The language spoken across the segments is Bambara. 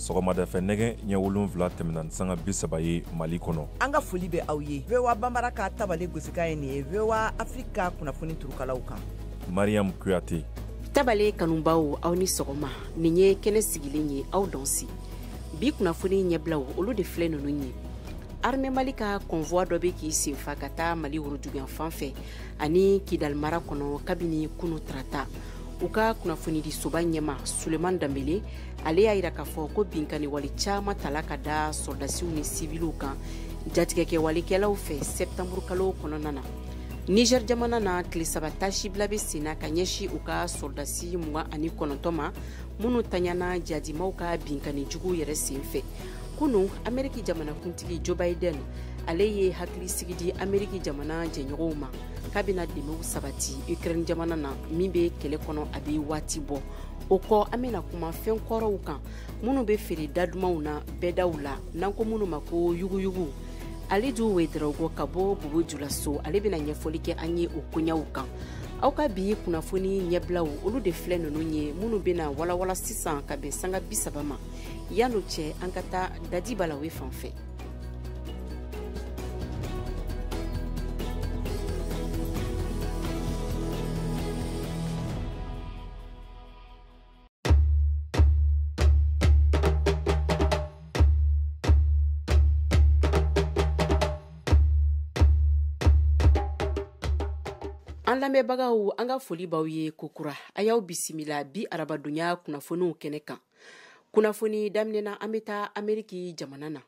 Sɔgɔmada fɛ nɛgɛ ɲɛ 7 tɛmɛna ni sanga 30 ye Mali kɔnɔ. An ka foli bɛ aw ye. VOA Banbara ka tabale gosikan ye nin ye VOA Afrique ka kunnafoni turukalaw kan. Mariam Kuyate. Tabale kanubaw, aw ni sɔgɔma. Nin ye kɛnɛ sigilen ye, aw danse. Bi kunnafoni ɲɛbilaw olu de filɛ ninnu ye. Armée Mali ka convoi dɔ bɛ k'i senfa ka taa Mali woroduguyan fan fɛ ani Kidal mara kɔnɔ kabini kunu tarata. U ka kunnafonidisoba ɲɛma Suleman Danbele, ale y'a yira k'a fɔ ko binkanni wale caman tala ka da sɔrɔdasiw ni sibiliw kan jatigɛkɛwalekɛlaw fɛ sɛptanburu kalo kɔnɔna na. Niger jamana na, tile 3 taasibila bɛ senna ka ɲɛsin u ka sɔrɔdasi 29 ma minnu taɲana jadimaw ka binkanni jugu yɛrɛ sen fɛ. Kunu, Ameriki jamanakuntigi Joe Biden ale ye hakilisigi di Ameriki jamana jɛɲɔgɔnw ma k'a bɛna dɛmɛw sabati Ukraine jamana na min bɛ kɛlɛ kɔnɔ a bɛ waati bɔ. O kɔ, an bɛna kuma fɛn kɔrɔw kan minnu bɛ feere dadumanw na bɛɛdaw la, n'an ko minnu ma ko yuguyugu. Alidu Wedraogo ka bɔ Bobo Julaso, ale bɛna ɲɛfɔli kɛ an ye o koɲɛw kan. Aw ka bi kunnafoni ɲɛbilaw olu de filɛ ninnu ye minnu bɛna walawala sisan ka bɛn sanga 30 ma. Yan'o cɛ, an ka taa Dadi Balawe fan fɛ. An lamɛnbagaw, an ka foli b'aw ye kokura. A y'aw bisimila bi arabadonya kunnafoniw kɛnɛ kan. Kunnafoni daminɛna, an bɛ taa Ameriki jamana na.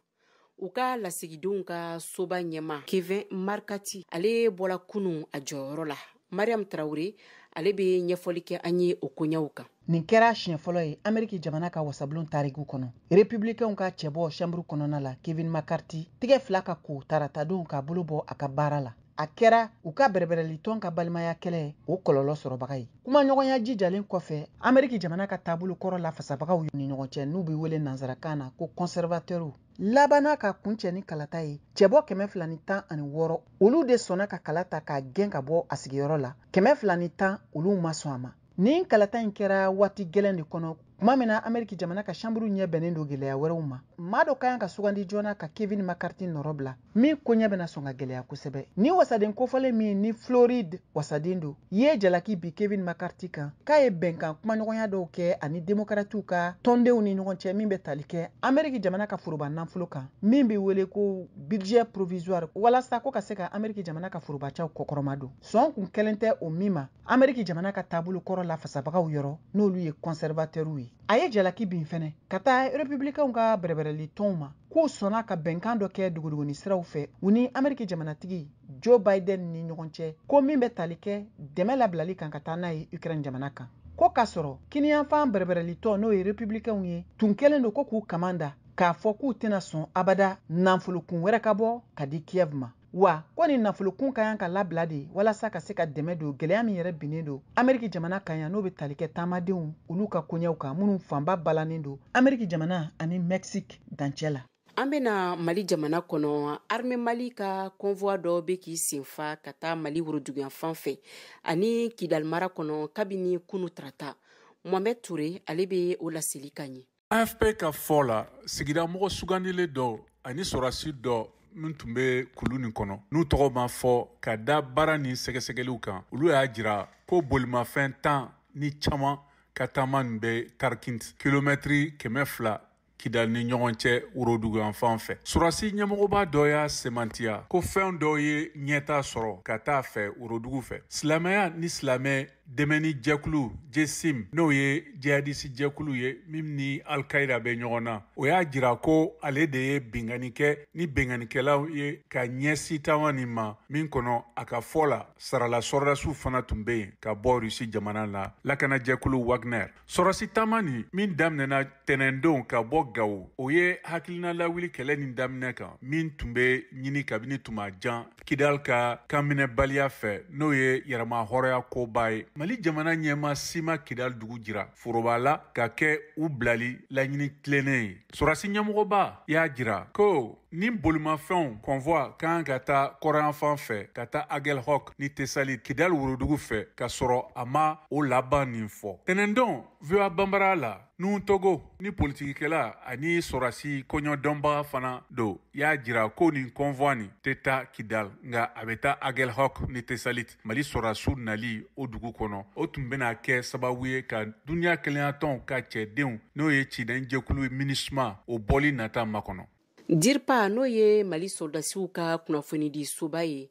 U ka lasigidenw ka soba ɲɛma Kevin McCarthy, ale bɔra kunun a jɔyɔrɔ la. Mariam Traoré, ale bɛ ɲɛfɔli kɛ an ye o koɲɛw kan. Nin kɛra siɲɛ fɔlɔ ye Ameriki jamana ka wasabulon tariku kɔnɔ. Republicainw ka cɛbɔ chambre kɔnɔna la, Kevin McCarthy tigɛ fila ka ko taratadon k'a bolo bɔ a ka baara la. A kɛra u ka bɛrɛbɛrɛlitɔn ka balimaya kɛlɛ o kɔlɔlɔ sɔrɔbaga ye. Kumaɲɔgɔnya jijalen kɔfɛ, Ameriki jamana ka taabolo kɔrɔ lafasabagaw ni ɲɔgɔn cɛ, n'u bɛ wele nansarakan na ko conservateurw, labanna ka kuncɛ ni kalata ye. Cɛbɔ 216, olu de sɔnna ka kala ta k'a gɛn ka bɔ a sigiyɔrɔ la. 210, olu ma sɔn a ma. Nin kalata in kɛra waati gɛlɛn de kɔnɔ, tuma min na Ameriki jamana ka chambre ɲɛ bɛnnen don gɛlɛya wɛrɛw ma. Maa dɔ ka kan ka sugandi joona ka Kevin McCarthy nɔrɔ bila, min koɲɛ bɛna sɔn ka gɛlɛya kosɛbɛ. Ni wasaden kofɔlen min ni Floride wasaden don, ye jalaki bi Kevin McCarthy kan k'a ye bɛnkan kumaɲɔgɔnya dɔw kɛ ani démocratiw ka tɔndenw ni ɲɔgɔn cɛ min bɛ tali kɛ Ameriki jamana ka foroba nafolo kan, min bɛ wele ko budget provisoire, walasa ko ka se ka Ameriki jamana ka forobacaw kɔkɔrɔma don. Sɔn kun kɛlen tɛ o min ma Ameriki jamana ka taabolo kɔrɔ lafasabagaw yɔrɔ, n'olu ye conservateurw ye. A ye jalaki bin fɛnɛ ka taa republicainw ka bɛrɛbɛrɛli tɔnw ma k'u sɔnna ka bɛnkan dɔ kɛ dogodogoni siraw fɛ u ni Ameriki jamanatigi Joe Biden ni ɲɔgɔn cɛ, ko min bɛ tali kɛ dɛmɛ labilali kan ka taa n'a ye Ukraine jamana kan. Ko k'a sɔrɔ kiniyanfan bɛrɛbɛrɛli tɔn, n'o ye republicainw ye, tun kɛlen don ko k'u kaman da k'a fɔ k'u tɛna sɔn abada nafolokun wɛrɛ ka bɔ ka di Kiev ma. Wa ko nin nafolokun ka kan ka labila de walasa ka se ka dɛmɛ don gɛlɛya min yɛrɛ binnen don Ameriki jamana kan yan, n'o bɛ tali kɛ taamadenw olu ka koɲɛw kan, minnu fanba balannen don Ameriki jamana ani Mexique dancɛ la. An bɛna Mali jamana kɔnɔ. Armée Mali ka convoi dɔ bɛ k'i senfa ka taa Mali woroduguyan fan fɛ ani Kidal mara kɔnɔ kabini kunu tarata. Mohamed Touré, ale bɛ o laseli ka ɲɛ. AFP ka fɔ la, sigidamɔgɔ sugandilen dɔw ani sɔrɔdasi dɔ min tun bɛ kulu nin kɔnɔ, n'u tɔgɔ ma fɔ ka da baara ni sɛgɛsɛgɛliw kan, olu y'a jira ko bolimafɛn 10 ni caman ka taama nin bɛ Tarkint, kilomɛtiri 200 Kidal ni ɲɔgɔn cɛ woroduguyan fan fɛ. Sɔrɔdasi ɲɛmɔgɔba dɔ y'a sɛmɛntiya ko fɛn dɔw ye ɲɛta sɔrɔ ka taa fɛ worodugu fɛ. Silamɛya ni silamɛ dɛmɛni jɛkulu JSIM, n'o ye jihadisi jɛkulu ye min ni Al-Qaïda bɛ ɲɔgɔn na, o y'a jira ko ale de ye binkanni kɛ ni binkannikɛlaw ye ka ɲɛsin taama nin ma, min kɔnɔ a ka fɔ la sarala sɔrɔdasiw fana tun bɛ yen ka bɔ Rusi jamana la, lakanajɛkulu Wagner. Sɔrɔdasi taama nin min daminɛna tɛnɛndon ka bɔ Gawo, o ye hakilina lawuli kɛlɛ nin daminɛ kan min tun bɛ ɲini kabini tuma jan Kidal ka kanminɛbaliya fɛ, n'o ye yɛrɛma hɔrɔnya koba ye. Mali jamana ɲɛmaa si ma Kidal dugu jira foroba la ka kɛ u bilali laɲini tilennen ye. Sɔrɔdasi ɲɛmɔgɔba y'a jira ko ni bolimafɛnw convoi ka kan ka taa kɔrɔnyanfan fɛ ka taa Aguelhok ni Tesali Kidal worodugu fɛ, ka sɔrɔ a ma o laban nin fɔ. Tɛnɛndon VOA Bambara la, Nouhoum Togo ni politikikɛla ani sɔrɔdasi koɲɔdɔnbaga fana don y'a jira ko nin convoi nin tɛ taa Kidal, nka a bɛ taa Aguelhok ni Tessalit. Mali sɔrɔdasiw nali o dugu kɔnɔ, o tun bɛna kɛ sababu ye ka duniya kelenyatɔnw ka cɛdenw, n'o ye ciden jɛkulu MINUSMA, o bɔli nata makɔnɔ. DIRPA, n'o ye Mali sɔrɔdasiw ka kunnafonidi soba ye,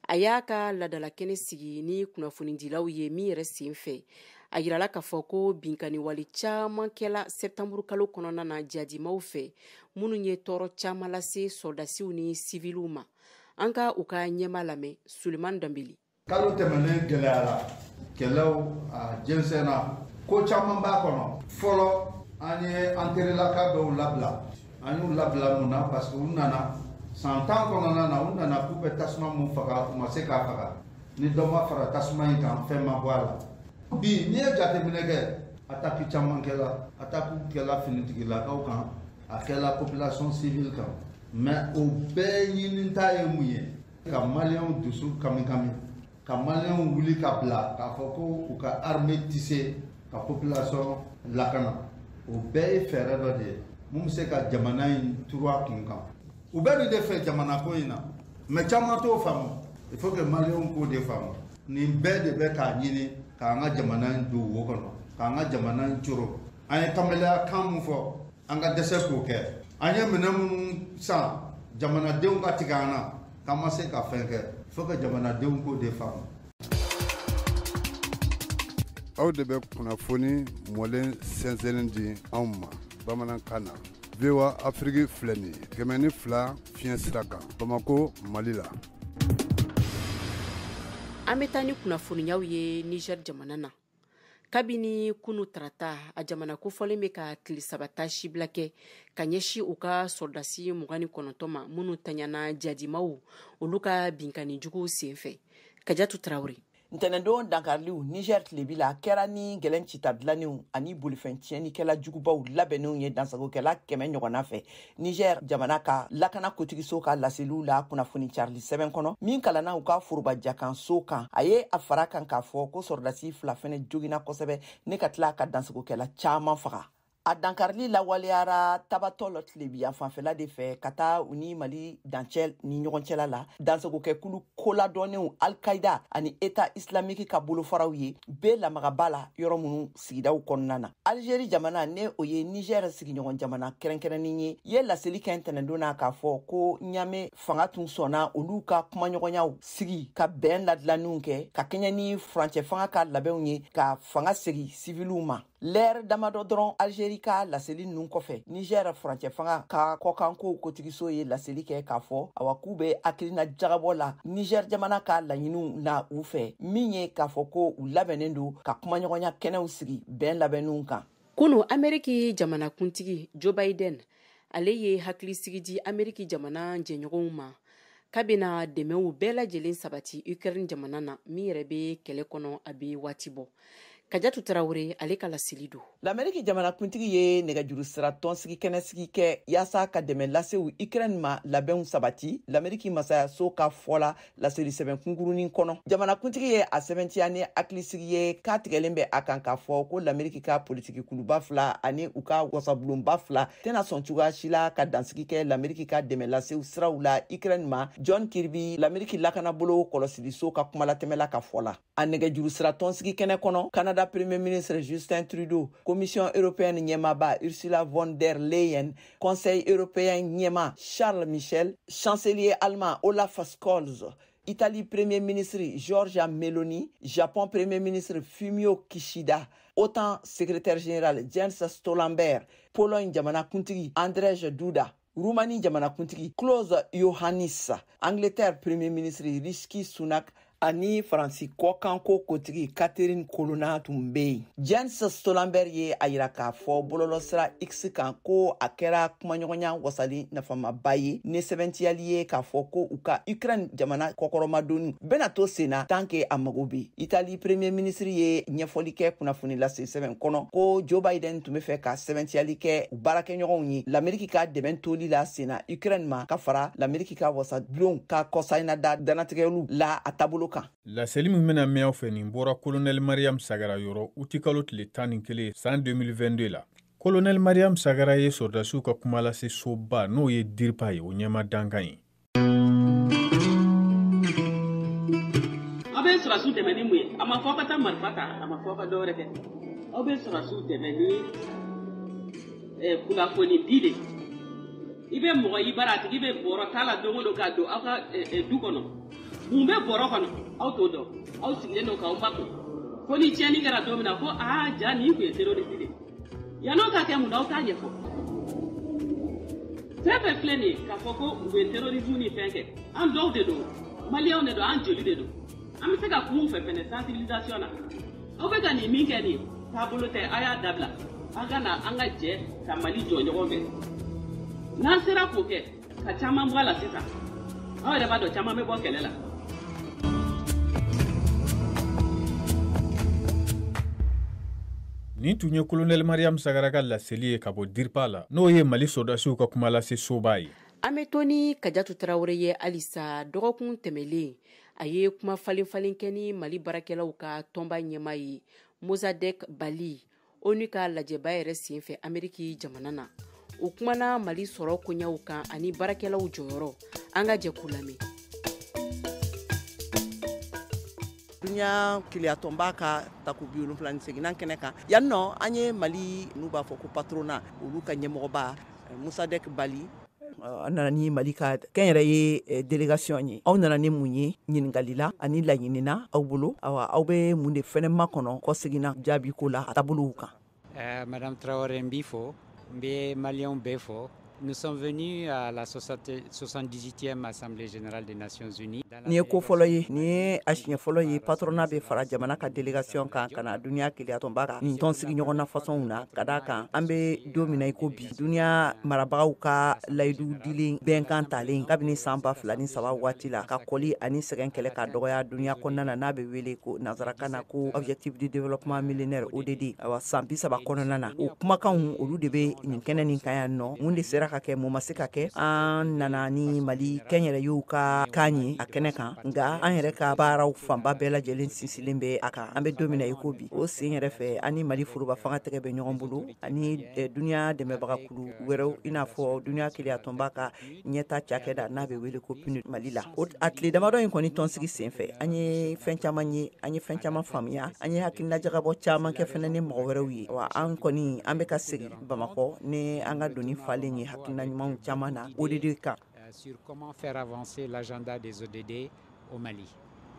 a y'a ka ladalakɛnɛ sigi ni kunnafonidilaw ye min yɛrɛ sen fɛ, a yirala k'a fɔ ko binkanni wale caman kɛla sɛptanburu kalo kɔnɔna na jihadimaw fɛ, minnu ye tɔɔrɔ caman lase sɔrɔdasiw ni siviliw ma. An ka u ka ɲɛma lamɛn, Sulemani Danbele. Kalo tɛmɛnen gɛlɛyara, kɛlɛw a jɛnsɛnna, ko caman b'a kɔnɔ. Fɔlɔ, an ye an terilaka dɔw labila. An y'u labila mun na? Parce que u nana san 10 kɔnɔna na, u nana k'u bɛ tasuma mun faga, u ma se k'a faga. Ni dɔ ma fara tasuma in kan, fɛn ma bɔ a la. Bi, n'i ye jateminɛ kɛ, attaque caman kɛla, attaque kɛla finitigilakaw kan, a kɛla population civile kan. Mais o bɛɛ ɲinita ye mun ye? Ka maliyɛnw dusu kami kami, ka maliyɛnw wuli ka bila k'a fɔ ko u ka armée tɛ se ka population lakana. O bɛɛ ye fɛɛrɛ dɔ de ye mun bɛ se ka jamana in turu a kun kan. U bɛ nin de fɛ jamana ko in na, mais caman t'o faamu. Il faut que maliyɛnw k'o de faamu. Nin bɛɛ de bɛ k'a ɲini k'an ka jamana in don wo kɔnɔ, k'an ka jamana in coro. An ye kamalenya kan mun fɔ, an ka dɛsɛ k'o kɛ. An ye minɛn minnu san, jamanadenw ka tigɛ an na, k'an ma se ka fɛn kɛ. Il faut que jamanadenw k'o de faamu. Aw de bɛ kunnafoni mɔlen sɛnsɛnnen di anw ma bamanankan na. VOA Afrique filɛ nin ye, 102 fiɲɛ sira kan, Bamako, Mali la. An bɛ taa ni kunnafoniyaw ye Niger jamana na. Kabini kunu tarata, a jamana kofɔlen bɛ ka tile 3 taasibila kɛ ka ɲɛsin u ka sɔrɔdasi 29 ma, minnu taɲana jadimaw olu ka binkanni juguw senfɛ. Kajatu Tarawele. Ntɛnɛndon dankariliw Niger tilebi la kɛra ni gɛlɛn cita dilannenw ani bolifɛn tiɲɛnikɛla jugubaw labɛnnenw ye dansagokɛla 100 ɲɔgɔnna fɛ. Niger jamana ka lakana kotigiso ka laseliw la kunnafoni carili sɛbɛn kɔnɔ min kalanna u ka foroba jakanso kan, a ye a fara kan k'a fɔ ko sɔrɔdasi 2 fɛnɛ joginna kosɛbɛ ne ka tila ka dansagokɛla caman faga. A dankarili lawaleyara tabatɔ lɔ tilebiyan fanfɛla de fɛ ka taa u ni Mali dancɛ ni ɲɔgɔn cɛla la. Dansagokɛkulu koladɔnnenw Al-Qaïda ani État islamique ka bolofaraw ye bɛɛ lamagaba la yɔrɔ minnu sigidaw kɔnɔna na. Algérie jamana, ne o ye Niger sigiɲɔgɔn jamana kɛrɛnkɛrɛnnen ye, ye laseli kɛ ntɛnɛndon na k'a fɔ ko Ɲame fanga tun sɔnna olu ka kumaɲɔgɔnyaw sigi ka bɛn ladilanniw kɛ ka kɛɲɛ ni furancɛ fanga ka labɛnw ye ka fanga segin siviliw ma. Lɛrɛ damadɔ dɔrɔn Algérie ka laseli ninnu kɔfɛ, Niger furancɛ fanga ka kɔkankow kotigiso ye laseli kɛ k'a fɔ awa k'u bɛ hakilina jagabɔ la Niger jamana ka laɲiniw na u fɛ, min ye k'a fɔ ko u labɛnnen don ka kumaɲɔgɔnya kɛnɛw sigi bɛn labɛnninw kan. Kunu, Ameriki jamanakuntigi Joe Biden, ale ye hakilisigi di Ameriki jamana jɛɲɔgɔnw ma k'a bɛna dɛmɛw bɛɛ lajɛlen sabati Ukraine jamana na, min yɛrɛ bɛ kɛlɛ kɔnɔ a bɛ waati bɔ. Kajatu Tarawele, ale ka laseli don. L'Amérique jamanakuntigi ye nɛgɛjuru sira tɔnsigi kɛnɛsigi kɛ yaasa ka dɛmɛ lasew Ukraine ma labɛnw sabati, l'Amérique masayaso ka fɔ la laseli sɛbɛn kunkurunin kɔnɔ. Jamanakuntigi ye a sɛbɛntiya ni hakilisigi ye k'a tigɛlen bɛ a kan k'a fɔ ko l'Amérique ka politiki kuluba 2 ani u ka wasabulonba 2 tɛna sɔn cogoya si la ka dansigi kɛ l'Amérique ka dɛmɛ lasew siraw la Ukraine ma. John Kirby, l'Amérique lakanabolo kɔlɔsiliso ka kumalatɛmɛla ka fɔ la. A nɛgɛjuru sira tɔnsigi kɛnɛ kɔnɔ, Canada Premier ministre Justin Trudeau, Commission européenne ɲɛmaaba Ursula von der Leyen, Conseil européen ɲɛma Charles Michel, chancelier allemand Olaf Scholz, Italie Premier ministre Giorgia Meloni, Japon Premier ministre Fumio Kishida, OTAN secrétaire général Jens Stoltenberg, Pologne jamanakuntigi Andrzej Duda, Roumanie jamanakuntigi Klaus Iohannis, Angleterre Premier ministre Rishi Sunak ani Faransi kɔkanko kotigi Catherine Colonna tun bɛ yen. Jens Stoltenberg ye a yira k'a fɔ bɔlɔlɔsira X kan ko a kɛra kumaɲɔgɔnya wasali nafamaba ye ni sɛbɛntiyali ye k'a fɔ ko u ka Ukraine jamana kɔkɔrɔmadonni bɛna to sen na tant que a mago bɛ. Italie Premier ministre ye ɲɛfɔli kɛ kunnafoni lase sɛbɛn kɔnɔ ko Joe Biden tun bɛ fɛ ka sɛbɛntiyali kɛ u baarakɛɲɔgɔnw ye l'Amérique ka dɛmɛ toli la sen na Ukraine ma, ka fara l'Amérique ka wasabulon ka kɔsayina da dannatigɛliw la a taabolo. kan. Laseli min bɛna mɛn aw fɛ nin bɔra Colonel Mariam Sagara yɔrɔ utikalo tile 11 san 2022 la. Colonel Mariam Sagara ye sɔrɔdasiw ka kumalase soba n'o ye DIRPA ye, o ɲɛma dankan ye. Aw bɛ sɔrɔdasiw dɛmɛ ni mun ye? A ma fɔ aw ka taa marifa ta, a ma fɔ aw ka dɔwɛrɛ kɛ. Aw bɛ sɔrɔdasiw dɛmɛ ni kunnafoni di de. I bɛ mɔgɔ i bara, a tigi bɛ bɔrɔ t'a la don o don k'a don aw ka du kɔnɔ. Mun bɛ bɔrɔ kɔnɔ? Aw t'o dɔn. Aw sigilen don k'aw makun. Ko ni tiɲɛni kɛra don min na, ko aa ja nin tun ye terroriste de ye. Yann'o ka kɛ mun na, aw t'a ɲɛfɔ. Fɛn fɛn filɛ nin ye k'a fɔ ko u bɛ terrorisme ni fɛn kɛ, an dɔw de don, maliyɛnw de don, an joli de don. An bɛ se ka kuma u fɛ fɛnɛ sensibilisation na. Aw bɛ ka nin min kɛ nin taabolo tɛ, a y'a dabila. An ka na an ka jɛ ka Mali jɔ ɲɔgɔn fɛ. N'an sera k'o kɛ ka caman bɔ a la sisan, aw yɛrɛ b'a dɔn caman bɛ bɔ kɛlɛ la. Nin tun ye Colonel Mariam Sagara ka laseli ye ka bɔ DIRPA la, n'o ye Mali sɔrɔdasiw ka kumalase soba ye. An bɛ to ni Kajatu Tarawele ye halisa. Dɔgɔkun tɛmɛlen, a ye kuma falen falen kɛ ni Mali baarakɛlaw ka tɔnba ɲɛmaa ye Mossadek Bali, ONU ka lajɛba yɛrɛ senfɛ Ameriki jamana na. O kumana Mali sɔrɔ koɲɛw kan ani baarakɛlaw jɔyɔrɔ. An ka jɛ k'u lamɛn. Duniya keleyatɔnba ka tako 78nan kɛnɛ kan yan nɔ, an ye Mali n'u b'a fɔ ko patronat, olu ka ɲɛmɔgɔba Mossadek Bali. An nana ni Mali ka kɛnyɛrɛye délégation ye. Aw nana ni mun ye ɲininkali la ani laɲinina aw bolo? Awa, aw bɛ mun de fɛnɛ makɔnɔ kɔseginna jaabi ko la a taabolow kan? Madame Traoré, n b'i fo, n bɛ maliyɛnw bɛɛ fo. Nous sommes venus à la 78e Assemblée générale des Nations Unies. Nin ye ko fɔlɔ ye, nin ye a siɲɛ fɔlɔ ye patronat bɛ fara jamana ka délégation kan ka na duniya keleyatɔnba ka nin tɔn sigi ɲɔgɔn na fasɔnw na. Ka d'a kan, an bɛ don min na i ko bi, duniya marabagaw ka layidu dilen bɛnkan talen kabini san 2003 waati la ka kɔli ani sɛgɛn kɛlɛ ka dɔgɔya duniya kɔnɔna na, n'a bɛ wele ko nansarakan na ko objectif de développement millénaire ODD. Ayiwa, san 30 kɔnɔna na, o kumakanw olu de bɛ nin kɛnɛ nin kan yan nɔ. Mun de sera ka kɛ, mun ma se ka kɛ? An nana ni Mali kɛnyɛrɛyew ka kan ye a kɛnɛ kan, nka an yɛrɛ ka baaraw fanba bɛɛ lajɛlen sinsinlen bɛ a kan. An bɛ don min na i ko bi, o sen yɛrɛ fɛ, an ni Mali foroba fanga tɛgɛ bɛ ɲɔgɔn bolo ani duniya dɛmɛbagakulu wɛrɛw, i n'a fɔ duniya keleyatɔnba ka ɲɛta cakɛda n'a bɛ wele ko PNUD Mali la. A tile damadɔ in kɔni tɔnsigi sen fɛ, an ye fɛn caman ye, an ye fɛn caman faamuya, an ye hakilinajagabɔ caman kɛ fɛnɛ ni mɔgɔ wɛrɛw ye. Wa an kɔni an bɛ ka segin Bamakɔ ni an ka doni falen ye hakilina ɲumanw caman na ODD kan. Sur comment faire avancer l'agenda des ODD au Mali.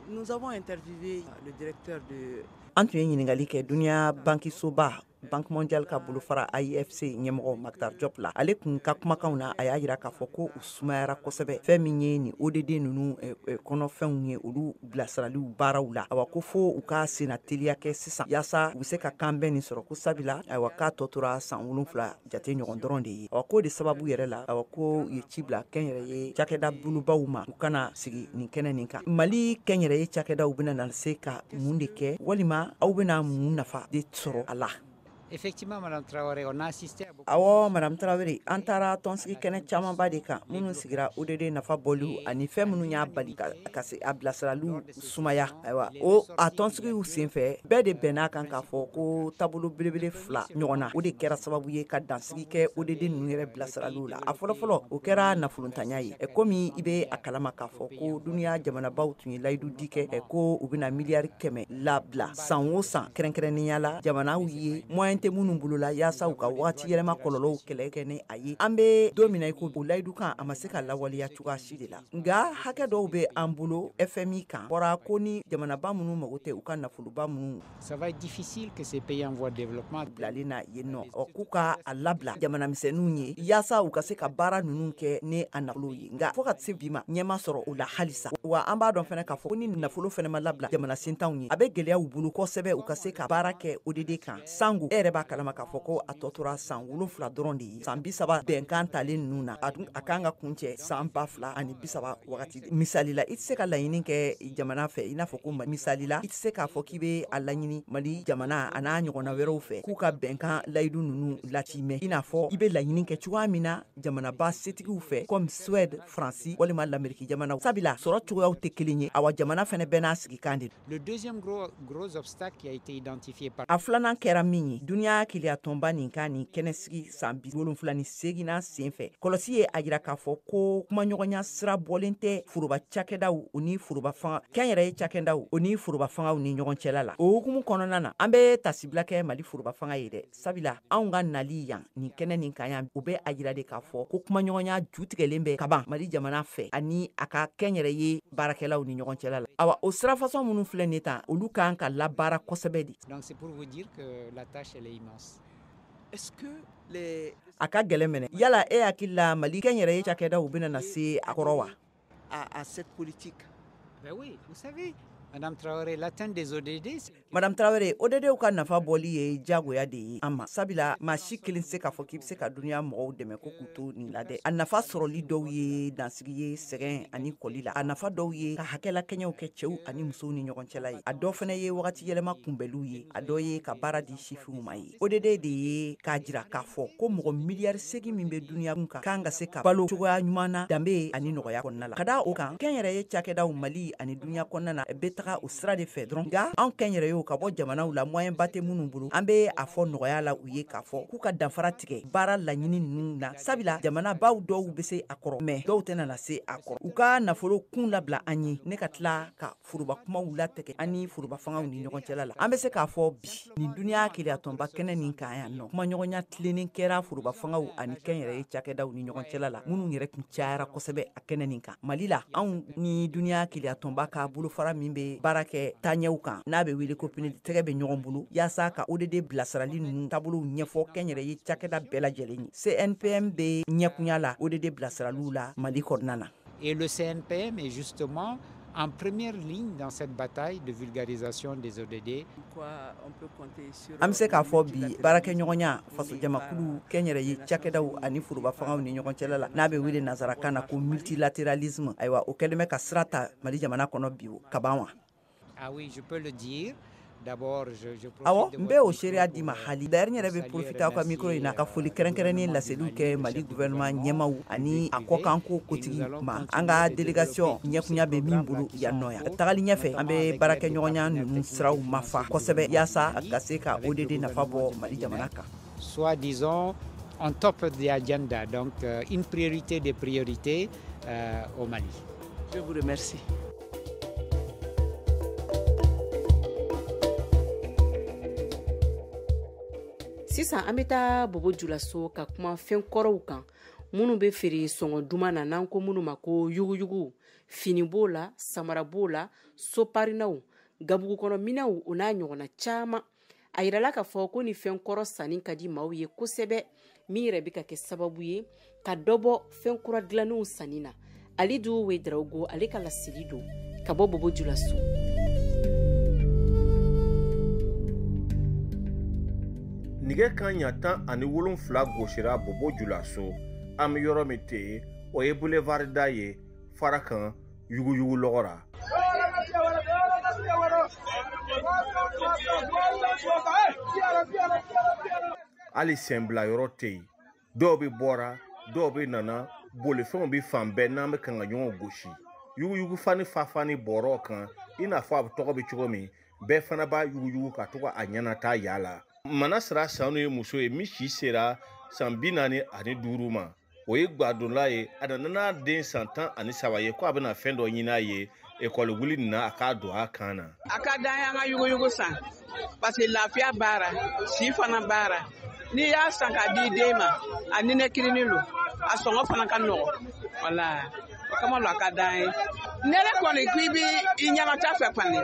Nous avons interviewé le directeur de An tun ye ɲininkali kɛ duniya bankisoba Banque mondiale ka bolofara AIFC ɲɛmɔgɔ Makhtar Diop la. Ale kun ka kumakanw na, a y'a jira k'a fɔ ko u sumayara kosɛbɛ fɛn min ye nin ODD ninnu kɔnɔfɛnw ye, olu bilasiraliw baaraw la. Awa, ko fo u ka senna teliya kɛ sisan yaasa u bɛ se ka kanbɛn nin sɔrɔ, ko sabula ayiwa k'a tɔ tora san 7 jate ɲɔgɔn dɔrɔn de ye. Awa, k'o de sababu yɛrɛ la, awa, ko u ye ci bila kɛnyɛrɛye cakɛda bolobaw ma, u kana sigi nin kɛnɛ nin kan. Mali kɛnyɛrɛye cakɛdaw bɛna na se ka mun de kɛ, walima aw bɛna mun nafa de sɔrɔ a la? Effectivement, Madame Traoré, on a assisté à beaucoup. Awɔ, Madame Traoré, an taara tɔnsigi kɛnɛ camanba de kan minnu sigira ODD nafa bɔliw ani fɛn minnu y'a bali ka se a bilasiraliw sumaya. Ayiwa, o a tɔnsigiw senfɛ, bɛɛ de bɛnn'a kan k'a fɔ ko taabolo belebele fila ɲɔgɔn na, o de kɛra sababu ye ka dansigi kɛ ODD ninnu yɛrɛ bilasiraliw la. A fɔlɔfɔlɔ, o kɛra nafolontanya ye. Komi i bɛ a kalama k'a fɔ ko duniya jamanabaw tun ye layidu di kɛ ko u bɛna miliyari 100 labila san o san, kɛrɛnkɛrɛnnenya la jamanaw ye moyen tɛ minnu bolo la, yaasa u ka waati yɛlɛma kɔlɔlɔw kɛlɛ kɛ ni a ye. An bɛ don min na i ko o layidu kan, a ma se ka lawaleya cogoya si de la. Nka hakɛ dɔw bɛ an bolo FMI kan, bɔra ko ni jamanaba minnu mago tɛ u ka nafoloba minnu Ça va être difficile que ces pays en voie de développement bilalen na yen nɔ, ɔ k'u ka a labila jamana misɛnninw ye yaasa u ka se ka baara ninnu kɛ ni a nafolo ye. Nka fo ka se bi ma, ɲɛma sɔrɔ o la halisa. Wa an b'a dɔn fɛnɛ k'a fɔ ko ni nafolo fɛnɛ ma labila jamana sentanw ye, a bɛ gɛlɛya u bolo kosɛbɛ u ka se ka baara kɛ ODD kan. Sango e yɛrɛ b'a kalama k'a fɔ ko a tɔ tora san 7 dɔrɔn de ye. San 30 bɛnkan talen ninnu na, a kan ka kuncɛ san 2030 wagati. Misali la, i tɛ se ka laɲini kɛ jamana fɛ, i n'a fɔ ko misali la, i tɛ se k'a fɔ k'i bɛ a laɲini Mali jamana a n'a ɲɔgɔnna wɛrɛw fɛ k'u ka bɛnkan layidu ninnu latimɛ, i n'a fɔ i bɛ laɲini kɛ cogoya min na jamanaba setigiw fɛ comme Suède, Faransi walima l'Amérique jamanaw. Sabula sɔrɔ cogoyaw tɛ kelen ye, awa jamana fɛnɛ bɛɛ n'a sigikan de. Le deuxième gros obstacle qui a été identifié par A filanan kɛra min ye, duniya keleyatɔnba nin ka nin kɛnɛsigi san 78nan sen fɛ, kɔlɔsi ye a jira k'a fɔ ko kumaɲɔgɔnya sira bɔlen tɛ foroba cakɛdaw o ni foroba fanga kɛnyɛrɛye cakɛdaw o ni foroba fangaw ni ɲɔgɔn cɛla la. O hukumu kɔnɔna na, an bɛ tasibila kɛ Mali foroba fanga ye dɛ, sabula anw ka nali yan nin kɛnɛ nin kan yan, o bɛ a jira de k'a fɔ ko kumaɲɔgɔnya ju tigɛlen bɛ kaban Mali jamana fɛ ani a ka kɛnyɛrɛye baarakɛlaw ni ɲɔgɔn cɛla la. Awa o sira fasɔn minnu filɛ nin tan, olu kan ka labaara kosɛbɛ de. Donc c'est pour vous dire que la tâche, elle est immense. Est-ce que les A ka gɛlɛn minɛ. Yala e hakili la Mali kɛnyɛrɛye cakɛdaw bɛna na se a kɔrɔ wa? À cette politique. Ben oui, vous savez, Madame Traoré, l'atteinte des ODD, Madame Traoré, ODD ka nafa bɔli ye diyagoya de ye an ma. Sabula maa si kelen se k'a fɔ k'i bɛ se ka duniya mɔgɔw dɛmɛ ko k'u to nin la dɛ. A nafa sɔrɔli dɔw ye dansigi ye sɛgɛn ani kɔli la. A nafa dɔw ye ka hakɛlakɛɲɛw kɛ cɛw ani musow ni ɲɔgɔn cɛla ye. A dɔ fana ye wagati yɛlɛma kunbɛliw ye. A dɔ ye ka baara di sifinw ma ye. ODD de ye k'a jira k'a fɔ ko mɔgɔ miliyari 8 min bɛ duniya kun kan kan ka se ka balo cogoya ɲuman na, danbe ani nɔgɔya kɔnɔna la. Ka da o kan, kɛnyɛrɛye cakɛdaw Mali ani duniya kɔnɔna na bɛ taga o sira de fɛ dɔrɔn. Nka anw kɛnyɛrɛyew ka bɔ jamanaw la moyen ba tɛ minnu bolo, an bɛ a fɔ nɔgɔya la u ye k'a fɔ k'u ka danfara tigɛ baara laɲini ninnu na. Sabula jamana baw dɔw bɛ se a kɔrɔ, mɛ dɔw tɛna na se a kɔrɔ. U ka nafolo kun labila an ye, ne ka tila ka foroba kumaw latigɛ an ni foroba fangaw ni ɲɔgɔn cɛla la. An bɛ se k'a fɔ bi nin duniya keleyatɔnba kɛnɛ nin kan yan nɔ, kumaɲɔgɔnya tilennen kɛra foroba fangaw ani kɛnyɛrɛye cakɛdaw ni ɲɔgɔn cɛla la, minnu yɛrɛ tun cayara kosɛbɛ a kɛnɛ nin kan. Mali la, anw ni duniya keleyatɔnba ka bolofara min bɛ baara kɛ taaɲɛw kan, n'a bɛ wele ko PNUD, tɛgɛ bɛ ɲɔgɔn bolo yaasa ka ODD bilasirali ninnu taabolow ɲɛfɔ kɛnyɛrɛye cakɛda bɛɛ lajɛlen ye. CNPM bɛ ɲɛkunya la ODD bilasiraliw la Mali kɔnɔna na. Et le CNPM est justement en première ligne dans cette bataille de vulgarisation des ODD. An bɛ se k'a fɔ bi baarakɛɲɔgɔnya fasojamakulu kɛnyɛrɛye cakɛdaw ani foroba fangaw ni ɲɔgɔn cɛla la, n'a bɛ wele nansarakan na ko multilatéralisme, ayiwa o kɛlen bɛ ka sira ta Mali jamana kɔnɔ bi kaban wa? Ah oui, je peux le dire. D'abord, je Awɔ, n bɛ o seereya d'i ma hali. D'ailleurs, n yɛrɛ bɛ profiter aw ka micro in na ka foli kɛrɛnkɛrɛnnen laseliw kɛ Mali gouvernement ɲɛmaw ani a kɔkanko kotigi ma, an ka délégation ɲɛkunya bɛ min bolo yan nɔ yan. Tagali ɲɛfɛ, an bɛ baarakɛɲɔgɔnya ninnu siraw mafa kosɛbɛ yaasa ka se ka ODD nafa bɔ Mali jamana kan. Soit, disons, en top de l'agenda, donc une priorité des priorités au Mali. Je vous remercie. Sisan an bɛ taa Bobo Julaso ka kuma fɛn kɔrɔw kan minnu bɛ feere sɔngɔ duman na, n'an ko minnu ma ko yuguyugu. Fini b'o la, samara b'o la, soparinaw, gabugu kɔnɔ minɛnw, o n'a ɲɔgɔnna caman. A yirala k'a fɔ ko ni fɛn kɔrɔ sanni ka di maaw ye kosɛbɛ, min yɛrɛ bɛ ka kɛ sababu ye ka dɔ bɔ fɛn kura dilannenw sanni na. Alidu Wedraogo, ale ka laseli don ka bɔ Bobo Julaso. Nɛgɛ kan ɲa 17 gosira Bobo Julaso. An bɛ yɔrɔ min ten, o ye boulevard da ye fara kan yuguyugu lɔgɔ la. Hali senbila yɔrɔ tɛ yen. Dɔw bɛ bɔra, dɔw bɛ nana, bolifɛnw bɛ fan bɛɛ n'an bɛ kan ka ɲɔgɔn gosi. Yuguyugu fani fafani bɔrɔ kan, i n'a fɔ a tɔgɔ bɛ cogo min, bɛɛ fana b'a yuguyugu ka to ka a ɲɛnata yaala. Mana sira Sanu ye muso ye min si sera san 45 ma. O ye gadonla ye, a nana n'a den san 13 ye ko a bɛna fɛn dɔ ɲini a ye ekɔli wuli nin na, a k'a don a kan na. A ka d'an ye an ka yuguyugu san, parce que lafiya baara, si fana baara. N'i y'a san k'a di den ma, a ninakirinin don, a sɔngɔ fana ka nɔgɔn. Wala, o kama lo a ka d'an ye. Ne yɛrɛ kɔni ko i bɛ i ɲɛnata fɛ kɔni,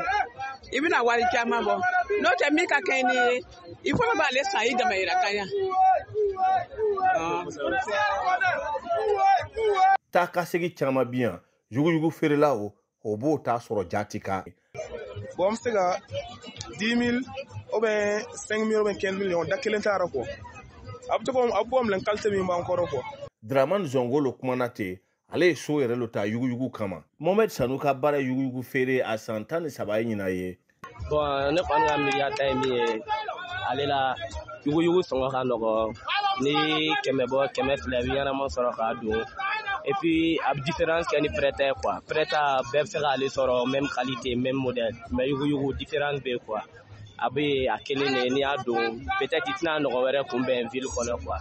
i bɛna wari caman bɔ. N'o tɛ min ka kɛ n'i ye, i fana b'ale san i damayira ka ɲa. Taa ka segin caman bi yan, yuguyugu feerelaw o b'o ta sɔrɔ jati kan. Bon, an bɛ se ka 10 000, Ou bien 5 000 ou bien 15 000 ɲɔgɔn, da kelen t'a rɔ quoi. A bɛ to a bɛ bɔ minɛn qualité min b'an kɔrɔ quoi. Dramane Zongolo kumana ten, ale ye so yɛrɛ lo ta yuguyugu kama. Mohamed Sanu ka baara yuguyugu feere a san 13 ye ɲinan ye. Bon, ne kɔni ka miiriya ta ye min ye, ale la yuguyugu sɔngɔ ka nɔgɔ, ni 100 bɔ 200 i bɛ ɲɛnama sɔrɔ k'a don. Et puis a bɛ différence kɛ ni prêt quoi. Prêt bɛɛ bɛ se k'ale sɔrɔ, même qualité, même modèle, mais yuguyugu différence bɛ yen quoi. A bɛ a kelen de, n'i y'a don peut-être i tɛna nɔgɔ wɛrɛ kunbɛn ville kɔnɔ quoi.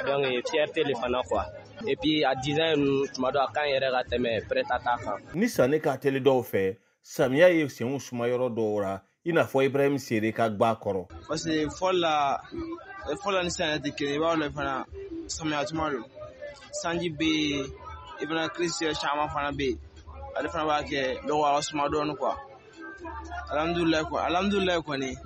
Donc fierté le fana quoi. Et puis a design ninnu tuma dɔ a ka ɲi yɛrɛ ka tɛmɛ prêt ta kan. Ni sanni ka teli dɔw fɛ, samiya ye senw suma yɔrɔ dɔw la, i n'a fɔ Ibrahim Sere ka gba kɔrɔ. Parce que fɔlɔ la ni sisan yɛrɛ tɛ kelen, i b'a dɔn fana samiya tuma don, sanji bɛ yen, i fana kirisi caman fana bɛ yen, ale fana b'a kɛ dɔgɔ a ka suma dɔɔnin quoi. Alhamdulilayi kɔni,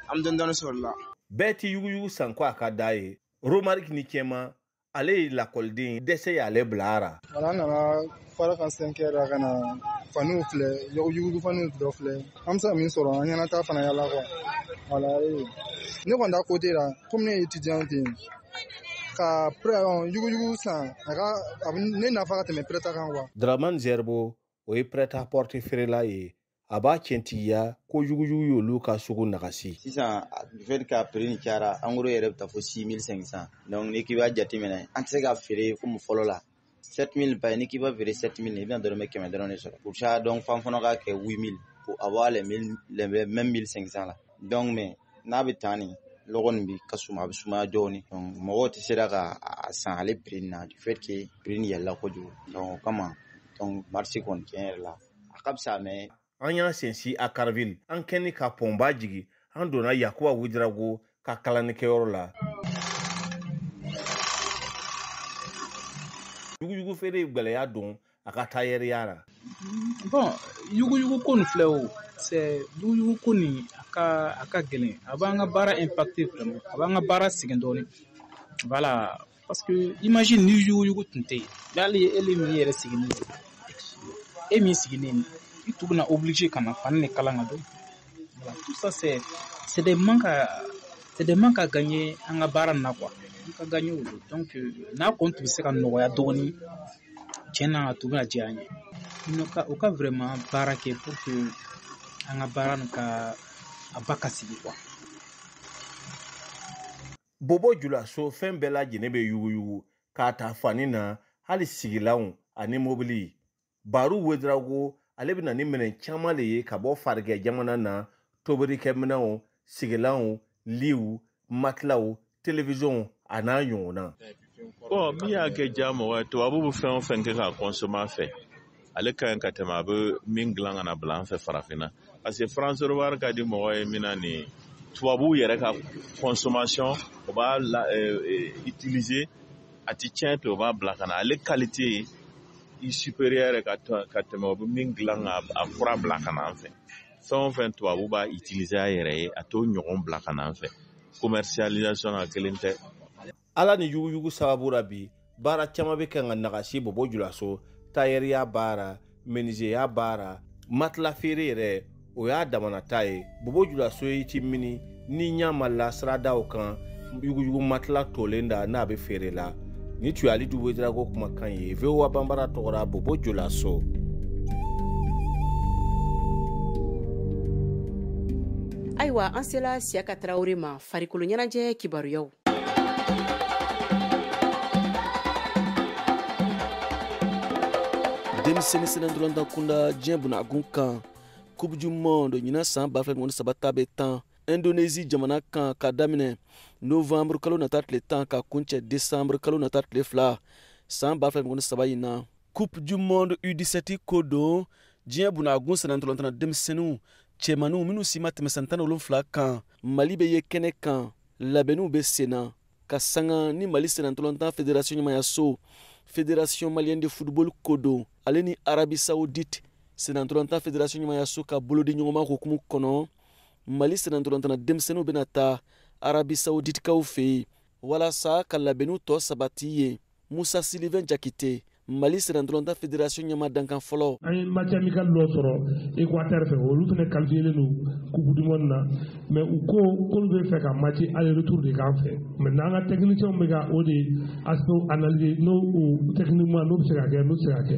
an bɛ dɔɔnin dɔɔnin sɔrɔ la. Bɛɛ ti yuguyugu san ko a ka d'a ye. Romaric ni Cɛma, ale ye lakɔliden, dɛsɛ y'ale bila a ra. An nana fara kan 5 heures ka na faniw filɛ, yuguyugu faniw dɔ filɛ. An bɛ se ka min sɔrɔ, an ɲɛna t'a fana yala quoi. Voilà, ne kɔni ta côté la, komi ne ye étudiant ten, ka yuguyugu san, a ka ne nafa ka tɛmɛ prêt kan quoi. Dramane Zerbo, o ye prêt à porter feerela ye. A b'a tiɲɛtigiya ko yuguyugu y'olu ka sugu nagasi. Sisan du fait que prix nin cayara, en gros yɛrɛ bɛ taa fo 6500. Donc n'i k'i b'a jateminɛ, an tɛ se ka feere komi fɔlɔ la. 7000 ba, n'i k'i b'a feere 7000, i bɛna dɔrɔmɛ 100 dɔrɔn de sɔrɔ. Pour ça donc fan fana ka kɛ 8000 pour avoir les mêmes 1500 la. Donc mais n'a bɛ tan nin, lɔgɔ nin bi ka suma, a bɛ sumaya dɔɔnin. Donc mɔgɔw tɛ se ka a san ale prix nin na, du fait que prix nin yɛlɛla kojugu. Donc o kama, donc marché kɔni tiɲɛ yɛrɛ la, a ka fisa mais. An y'an sensi a Carville, an kɛni ka pɔnba jigi, an donna Yakuba Ouedraogo ka kalannikɛyɔrɔ la. Yuguyugu feere gɛlɛya don a ka tailleur la. Bon, yuguyugu ko nin filɛ o, c'est yuguyugu ko nin a ka gɛlɛn, a b'an ka baara impacter vraiment, a b'an ka baara sɛgɛn dɔɔnin. Voilà, parce que imagine ni yuguyugu tun tɛ yen, hali e min yɛrɛ sigilen ye, e min sigilen ye, i tun bɛna obligé ka na fani de kalan ka don. Voilà, tout ça c'est des manques à gagner an ka baara nin na quoi. An ka gagner o don. Donc n'a kɔni tun bɛ se ka nɔgɔya dɔɔnin, tiɲɛ na a tun bɛna diya an ye. O ka vraiment baara kɛ pour que an ka baara nin ka a ba ka sigi quoi. Bobo Julaso fɛn bɛɛ lajɛlen bɛ yuguyugu k'a ta fani na, hali sigilanw ani mobili. Baru Ouedraogo, ale bɛ na ni minɛn caman de ye ka bɔ farikɛ jamana na, tobilikɛminɛnw, sigilanw, liw, matilaw, télévision a n'a ɲɔgɔnna. Bon, min y'a kɛ diya mɔgɔ ye, tubabu bɛ fɛn o fɛn kɛ k'a consommer a fɛ, ale ka ɲi ka tɛmɛ a bɛ min dilan ka na bila an fɛ farafinna. Parce que France wari ka di mɔgɔ ye min na nin ye, tubabuw yɛrɛ ka consommation, o b'a utiliser, a ti tiɲɛ ten, o b'a bila ka na. Ale qualité i supérieur ka tɛmɛ o bɛ min dilan ka a fura bila ka na an fɛ. Fɛn o fɛn tubabu b'a utiliser a yɛrɛ ye, a t'o ɲɔgɔn bila ka na an fɛ. Commercialisation a kelen tɛ. Ala ni yuguyugu sababu la bi, baara caman bɛ kan ka nagasi Bobo Julaso, tailleur baara, menuisier baara, matelas feere yɛrɛ, o y'a damana ta ye. Bobo Julaso ye ti mini ni ɲa ma la siradaw kan, yuguyugu matelas tolen da n'a bɛ feere la. Ni tun ye Alidu Ouedraogo kumakan ye VOA Banbara tɔgɔra Bobo Julaso. Ayiwa, an sela Siyaka Tarawele ma farikolo ɲɛnajɛ kibaruyaw. Denmisɛnnin sennantolatan kunda diɲɛ bunagun kan, Coupe du monde ɲinan san 2023 ta bɛ tan Indonésie jamana kan ka daminɛ novembre kalo nata tile 10 ka kuncɛ décembre kalo nata tile 2 san 2023 in na. Coupe du monde U17 ko don diɲɛ bunagun sennantolatan denmisɛnninw cɛmaninw minnu si ma tɛmɛ san 17 kan, Mali bɛ ye kɛnɛ kan, labɛnniw bɛ sen na ka sanga ni Mali sennantolatan fédération ɲɛmayaso Fédération malienne de football ko don, ale ni Arabie Saoudite sennantolatan fédération ɲɛmayaso ka bolodi ɲɔgɔnma hukumu kɔnɔ. Mali sennantolatan denmisɛnninw bɛna taa Arabie Saoudite kaw fɛ yen walasa ka labɛnniw tɔ sabati ye. Musa Sylvain Jakite, Mali sennantolatan fédération ɲɛmaa dankan fɔlɔ. An ye match amical dɔ sɔrɔ Équateur fɛ, olu fana qualifié don coupe du monde na, mais u ko k'olu bɛ fɛ ka match aller retour de k'an fɛ. Maintenant an ka techniciens bɛ ka o de aspect analyser, n'o o techniquement n'o bɛ se ka kɛ, n'o tɛ se ka kɛ,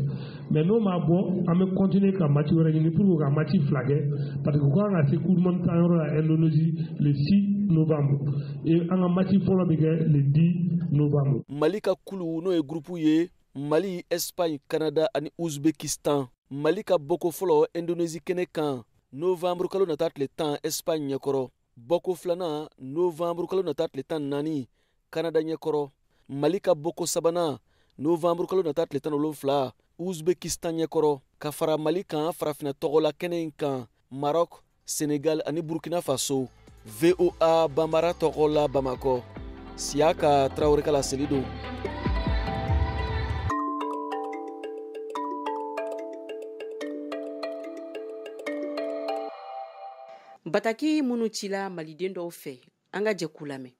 mais n'o ma bɔ, an bɛ continuer ka match wɛrɛ ɲini pour que ka match fila kɛ, parce que u kan ka se coupe du monde tan yɔrɔ la Indonésie le 6 novembre et an ka match fɔlɔ bɛ kɛ le 10 novembre. Mali ka kulu n'o ye groupe ye, Mali, Espagne, Canada ani Uzbekistan. Mali ka bɔko fɔlɔ Indonésie kɛnɛ kan novembre kalo nata tile 10 Espagne ɲɛkɔrɔ. Bɔko filanan novembre kalo nata tile 14 Canada ɲɛkɔrɔ. Mali ka bɔko sabanan novembre kalo nata tile 17 Uzbekistan ɲɛkɔrɔ. Ka fara Mali kan farafinna tɔgɔla kɛnɛ in kan, Maroc, Sénégal ani Burkina Faso. VOA Bambara tɔgɔ la Bamakɔ, Siyaka Tarawele ka laseli don. Bataki minnu cila maliden dɔw fɛ, an ka jɛ k'u lamɛn.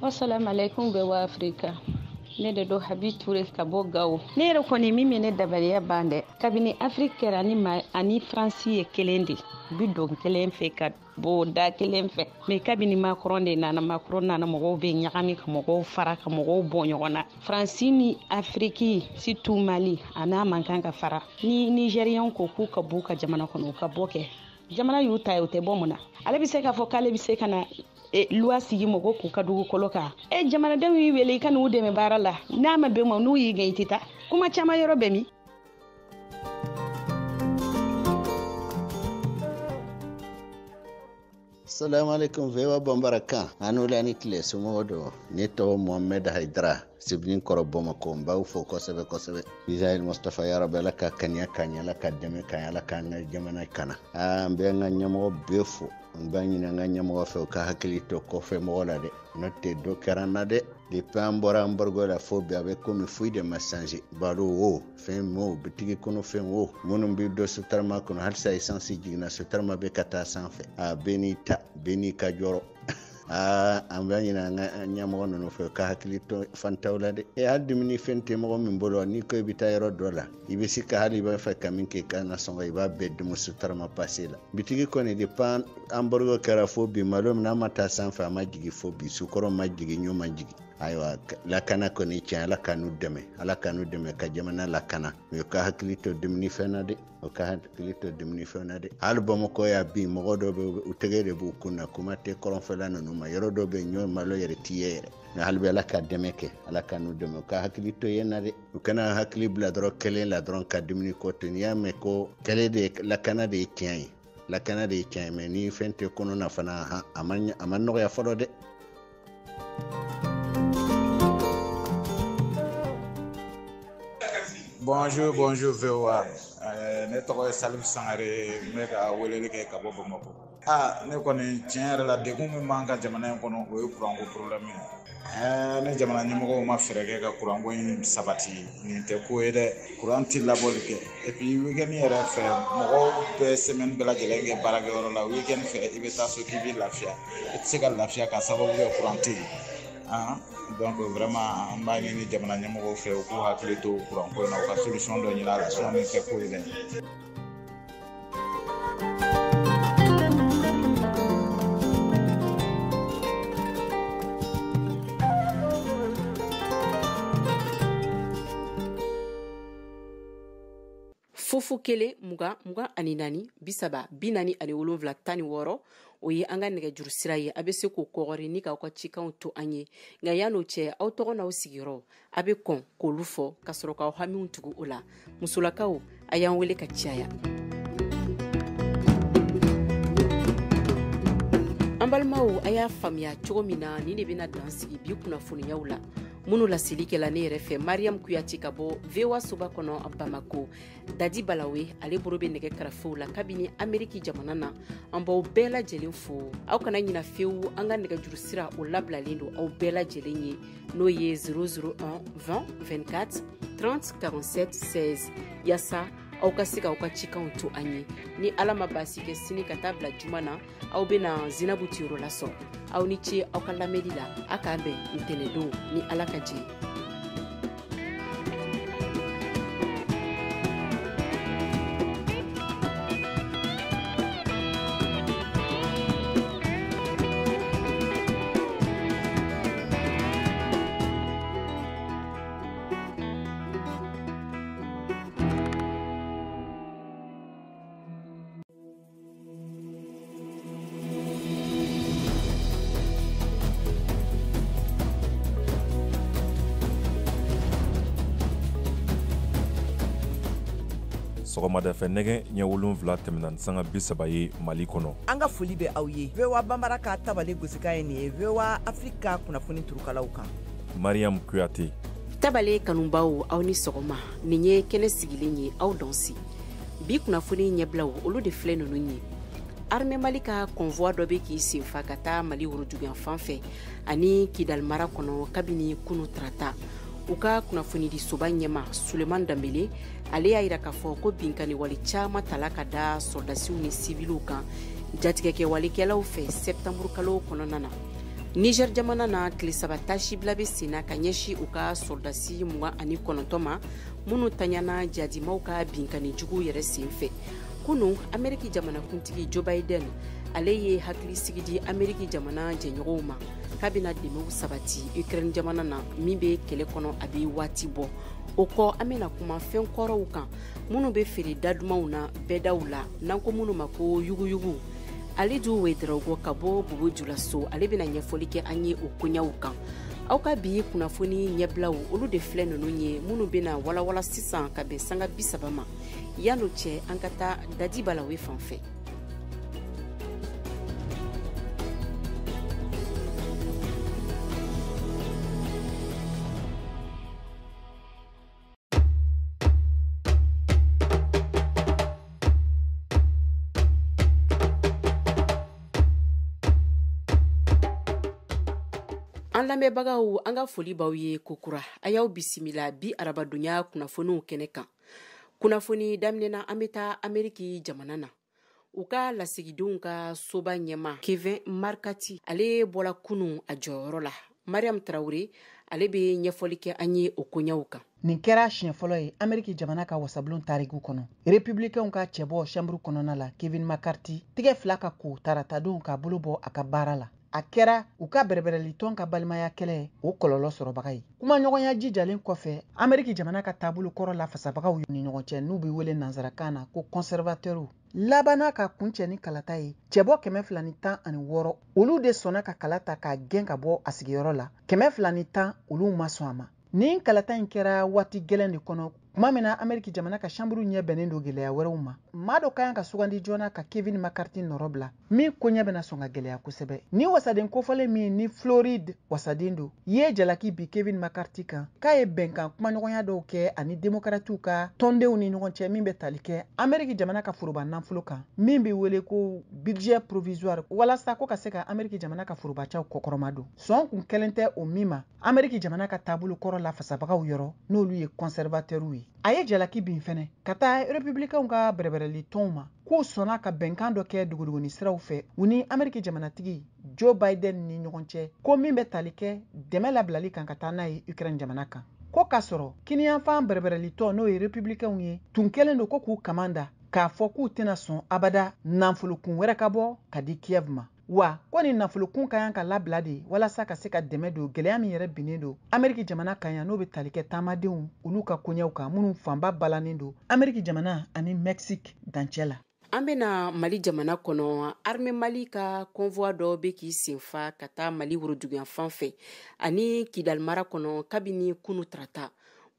Assalamu alaikum VOA Afrika. Ne de do Habi Touré ka bɔ Gawo. Ne yɛrɛ kɔni min bɛ ne dabaliya ban dɛ. Kabini Afrique kɛra ni ma ani Faransi ye kelen de. Bi don kelen fɛ ka bɔ da kelen fɛ. Mais kabini Macron de nana, Macron nana mɔgɔw bɛ ɲagami ka mɔgɔw fara ka mɔgɔw bɔ ɲɔgɔn na. Faransi ni Afrique surtout Mali a n'a man kan ka fara. Ni Nigériens ko k'u ka b'u ka jamana kɔnɔ, u ka bɔ kɛ. Jamana y'u ta ye, u tɛ bɔ mun na. Ale bɛ se k'a fɔ k'ale bɛ se ka na loi sigi mɔgɔ k'u ka dugukolo kan. Jamanadenw y'i wele i ka n'u dɛmɛ baara la, n'a ma bɛn ma n'u y'i gɛn i tɛ taa. Kuma caman yɔrɔ bɛ min. Salamu alaikum VOA Bambara kan. An wula ni tile, somɔgɔw don. Ne tɔgɔ Mohamed Haidara, Sebenikɔrɔ Bamakɔ. N b'aw fo kosɛbɛ kosɛbɛ. Israel Mustafa yarabi, Ala ka kaniya k'an ye, Ala ka dɛmɛ k'an ye, Ala k'an ka jamana kana. An bɛ an ka ɲɛmɔgɔ bɛɛ fo. N b'a ɲini an ka ɲɛmɔgɔ fɛ u ka hakili to kɔfɛ mɔgɔ la dɛ, n'o tɛ dɔ kɛra an na dɛ. Depuis an bɔra embargo la fo bi, a bɛ komi foyi de ma changer. Balo wo, fɛn wo, bitigi kɔnɔ fɛn wo, minnu bɛ don sotarama kɔnɔ, halisa essence jiginna, sotarama bɛ ka taa sanfɛ. A bɛɛ n'i ta, bɛɛ n'i ka jɔrɔ. An b'a ɲini an ka ɲɛmɔgɔ ninnu fɛ u ka hakili to fantaw la dɛ. Hali dumuni fɛn tɛ mɔgɔ min bolo, n'i ko i bɛ taa yɔrɔ dɔ la, i bɛ se ka hali i b'a fɛ ka min kɛ i ka nasɔngɔ, i b'a bɛɛ dumu sotarama pase la. Bitigi kɔni depuis embargo kɛra fo bi, malo min n'a ma taa sanfɛ, a ma jigin fo bi, sukɔrɔ ma jigin, ɲɔ ma jigin. Ayiwa, lakana kɔni tiɲɛ, Ala ka n'u dɛmɛ, Ala ka n'u dɛmɛ ka jamana lakana. Mais u ka hakili to dumunifɛn na dɛ, u ka hakili to dumunifɛn na dɛ. Hali Bamakɔ yan bi, mɔgɔ dɔw bɛ u tɛgɛ de b'u kun na, kuma tɛ kɔrɔnfɛla ninnu ma. Yɔrɔ dɔw bɛ yen, ɲɔ malo yɛrɛ t'i ye yɛrɛ. Mais hali bi Ala ka dɛmɛ kɛ, Ala ka n'u dɛmɛ, u ka hakili to yen na dɛ. U kana hakili bila dɔrɔn kelen la dɔrɔn ka dumuni ko to. N'i y'a mɛn ko kɛlɛ de lakana de ye tiɲɛ ye, lakana de ye tiɲɛ ye, mais ni fɛn tɛ kɔnɔ na fana, a ma nɔgɔya fɔlɔ dɛ. Bonjour, bonjour VOA. Ne tɔgɔ ye Salif Sangare, n bɛ ka weleli kɛ ka bɔ Bamakɔ. Ne kɔni tiɲɛ yɛrɛ la, degun min b'an ka jamana in kɔnɔ, o ye kuranko problème ye. Ne jamana ɲɛmɔgɔw ma fɛɛrɛ kɛ ka kuranko in sabati, nin tɛ ko ye dɛ. Kuran tɛ labɔli kɛ. Et puis week-end yɛrɛ fɛ, mɔgɔw bɛ semaine bɛɛ lajɛlen kɛ baarakɛyɔrɔ la. Week-end fɛ, i bɛ taa so k'i bɛ lafiya. I tɛ se ka lafiya ka sababu kɛ kuran tɛ yen. Donc vraiment an b'a ɲini jamana ɲɛmɔgɔw fɛ u k'u hakili to kuranko in na, u ka solution dɔ ɲini a la, sinon nin tɛ ko ye dɛ. Fofo 1 20 24 30 47 16, o ye an ka nɛgɛjuru sira ye. A bɛ se k'o kɔgɔri ni k'aw ka cikanw to an ye. Nka yan'o cɛ, aw tɔgɔ n'aw sigiyɔrɔ a bɛ kɔn k'olu fɔ ka sɔrɔ k'aw hamiw tugu o la. Musolakaw, a y'an wele ka caya. An balimaw, a y'a faamuya cogo min na, nin de bɛna dan sigi bi kunnafoniyaw la minnu laseli kɛla ne yɛrɛ fɛ, Mariam Kuyate ka bɔ VOA soba kɔnɔ Bamako. Dadi Balawe ale bolo bɛ nɛgɛ karafew la kabini Ameriki jamana na. An b'aw bɛɛ lajɛlen fo. Aw kana ɲina fewu, an ka nɛgɛjuru sira o labilalen don aw bɛɛ lajɛlen ye, n'o ye 001 20 24 30 47 16, yaasa Aw ka se k'aw ka cikanw to an ye. Ni Ala ma baasi kɛ, sini ka taa bila juma na, aw bɛna Zinabu Tiyoro lasɔrɔ. Aw ni ce aw ka lamɛnni la. A k'an bɛn ntɛnɛndon ni Ala ka jɛ. Sɔgɔmadafɛ nɛgɛ ɲɛ 7 tɛmɛna ni sanga 30 ye Mali kɔnɔ. An ka foli bɛ aw ye. VOA Bambara ka tabale gosikan ye nin ye VOA Afrique ka kunnafoni turukalaw kan. Mariam Kuyate. Tabale kanubaw, aw ni sɔgɔma. Nin ye kɛnɛ sigilen ye, aw dɔn si. Bi kunnafoni ɲɛbilaw, olu de filɛ ninnu ye. Armée Mali ka convoi dɔ bɛ k'i senfa ka taa Mali woroduguyan fan fɛ ani Kidal mara kɔnɔ kabini kunu tarata. U ka kunnafonidisoba ɲɛma Suleman Danbele, ale y'a yira k'a fɔ ko binkani wale caman tala ka da sɔrɔdasiw ni sibiliw kan jatigɛkɛwalekɛlaw fɛ sɛptanburu kalo kɔnɔna na. Niger jamana na, tile 3 tasibila bɛ senna ka ɲɛsin u ka sɔrɔdasi 29 ma minnu taɲana jadimaw ka binkani jugu yɛrɛ sen fɛ. Kunu, Ameriki jamanakuntigi Joe Biden, ale ye hakili sigi di Ameriki jamana jɛɲɔgɔnw ma k'a bɛna dɛmɛw sabati Ukraine jamana na min bɛ kɛlɛ kɔnɔ a bɛ waati bɔ. O kɔ, an bɛna kuma fɛn kɔrɔw kan minnu bɛ feere da dumanw na bɛɛdaw la, n'an ko minnu ma ko yuguyugu. Alidu Wedarawogo ka bɔ Bobo Julaso, ale bɛna ɲɛfɔli kɛ an ye o koɲaw kan. Aw ka bi kunnafoni ɲɛbilaw, olu de filɛ ninnu ye minnu bɛna walawala sisan ka bɛn sanga 30 ma. Yan'o cɛ, an ka taa Dadi Balawe fan fɛ. An lamɛnbagaw, an ka foli b'aw ye kokura. A y'aw bisimila bi arabadonya kunnafoniw kɛnɛ kan. Kunnafoni daminɛna, an bɛ taa Ameriki jamana na. U ka lasigidenw ka soba ɲɛma Kevin McCarthy, ale bɔra kunun a jɔyɔrɔ la. Mariam Tarawele, ale bɛ ɲɛfɔli kɛ an ye o koɲaw kan. Nin kɛra siɲɛ fɔlɔ ye Ameriki jamana ka wasabulon tariku kɔnɔ, Republicainw ka cɛbɔ chambre kɔnɔna la, Kevin McCarthy tigɛ fila ka ko taratadon k'a bolo bɔ a ka baara la. A kɛra u ka bɛrɛbɛrɛlitɔn ka balimaya kɛlɛ o kɔlɔlɔ sɔrɔbaga ye. Kumaɲɔgɔnya jijalen kɔfɛ, Ameriki jamana ka taabolo kɔrɔ lafasabagaw ni ɲɔgɔn cɛ, n'u bɛ wele nansarakan na ko conservateurw, labanna ka kuncɛ ni kalata ye. Cɛbɔ 216, olu de sɔnna ka kala ta k'a gɛn ka bɔ a sigiyɔrɔ la. 210, olu ma sɔn a ma. Nin kalata in kɛra waati gɛlɛn de kɔnɔ, tuma min na Ameriki jamana ka chambre ɲɛ bɛnnen don gɛlɛya wɛrɛw ma. Maa dɔ ka kan ka sugandi joona ka Kevin McCarthy nɔrɔ bila, min koɲɛ bɛna sɔn ka gɛlɛya kosɛbɛ. Ni wasaden kofɔlen min ni Floride wasaden don ye jalaki bi Kevin McCarthy kan k'a ye bɛnkan kumaɲɔgɔnya dɔw kɛ ani demokratiw ka tɔndenw ni ɲɔgɔn cɛ, min bɛ tali kɛ Ameriki jamana ka foroba nafolo kan, min bɛ wele ko budget provisoire, walasa ko ka se ka Ameriki jamana ka forobacaw kɔkɔrɔma don. Sɔn kun kɛlen tɛ o min ma Ameriki jamana ka taabolo kɔrɔ lafasabagaw yɔrɔ, n'olu ye conservateurw ye. A ye jalaki bin fɛnɛ ka taa republicainw ka bɛrɛbɛrɛli tɔnw ma k'u sɔnna ka bɛnkan dɔ kɛ dogodogoni siraw fɛ u ni Ameriki jamanatigi Joe Biden ni ɲɔgɔn cɛ, ko min bɛ tali kɛ dɛmɛ labilali kan ka taa n'a ye Ukraine jamana kan. Ko k'a sɔrɔ kiniyanfan bɛrɛbɛrɛli tɔn, n'o ye republicainw ye, tun kɛlen don ko k'u kaman da k'a fɔ k'u tɛna sɔn abada nafolokun wɛrɛ ka bɔ ka di Kiev ma, wa ko nin nafolokun ka kan ka labila de walasa ka se ka dɛmɛ don gɛlɛya min yɛrɛ binnen don Ameriki jamana kan yan, n'o bɛ tali kɛ taamadenw olu ka koɲɛw kan, minnu fanba balannen don Ameriki jamana ani Mexique dancɛ la. An bɛna Mali jamana kɔnɔ. Armée Mali ka convoi dɔ bɛ k'i senfa ka taa Mali woroduguyan fan fɛ ani Kidal mara kɔnɔ kabini kunu tarata.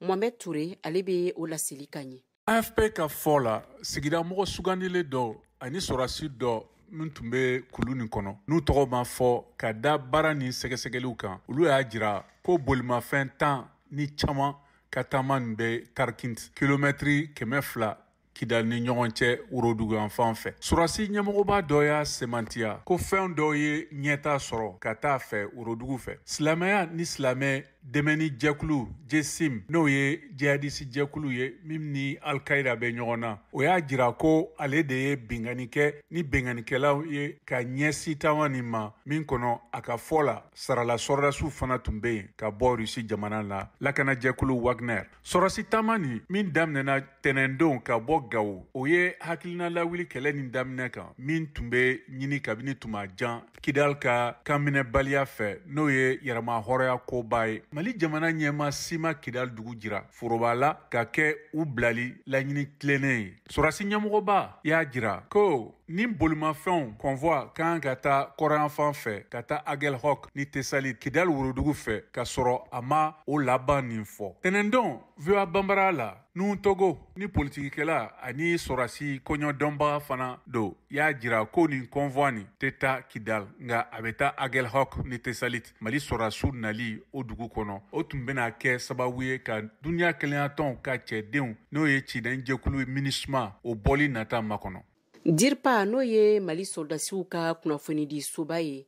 Mohamed Touré, ale bɛ o laseli ka ɲɛ. AFP ka fɔ la, sigida mɔgɔ sugandilen dɔw ani sɔrɔdasi dɔ min tun bɛ kulu nin kɔnɔ, n'u tɔgɔ ma fɔ ka da baara ni sɛgɛsɛgɛliw kan, olu y'a jira ko bolimafɛn 10 ni caman ka taama nin bɛ Tarkint, kilomɛtiri 200. Kidal ni ɲɔgɔn cɛ woroduguyanfan fɛ. Sɔrɔdasi ɲɛmɔgɔba dɔ y'a sɛmɛntiya ko fɛn dɔw ye ɲɛta sɔrɔ ka taa fɛ worodugu fɛ. Silamɛya ni silamɛ dɛmɛni jɛkulu JSIM, n'o ye jihadisi jɛkulu ye min ni Al-Qaïda bɛ ɲɔgɔn na, o y'a jira ko ale de ye binkanni kɛ ni binkannikɛlaw ye ka ɲɛsin taama nin ma min kɔnɔ, a ka fɔ la, sarala sɔrɔdasiw fana tun bɛ yen ka bɔ Rusi jamana la, lakanajɛkulu Wagner. Sɔrɔdasi taama nin min daminɛna tɛnɛndon ka bɔ Gawo, o ye hakilina lawuli kɛlɛ nin daminɛ kan min tun bɛ ɲini kabini tuma jan Kidal ka kanminɛbaliya fɛ, n'o ye yɛrɛmahɔrɔnya koba ye. Mali jamana ɲɛmaa si ma Kidal dugu jira foroba la ka kɛ u bilali laɲini tilennen ye. Sɔrɔdasi ɲɛmɔgɔba y'a jira ko ni bolimafɛnw convoi kan ka taa kɔrɔnyanfan fɛ ka taa Aguelhok ni Tessalit Kidal worodugu fɛ, ka sɔrɔ a ma o laban nin fɔ. Tɛnɛndon VOA Banbara la, Nuhu Togo ni politikikɛla ani sɔrɔdasi koɲɛdɔnbaga fana don y'a jira ko nin convoi nin tɛ taa Kidal, nka a bɛ taa Aguelhok ni Tessalit. Mali sɔrɔdasiw nali o dugu kɔnɔ, o tun bɛna kɛ sababu ye ka duniya kelenyatɔnw ka cɛdenw, n'o ye ciden jɛkulu MINUSMA, o bɔli nata makɔnɔ. DIRPA, n'o ye Mali sɔrɔdasiw ka kunnafonidi soba ye,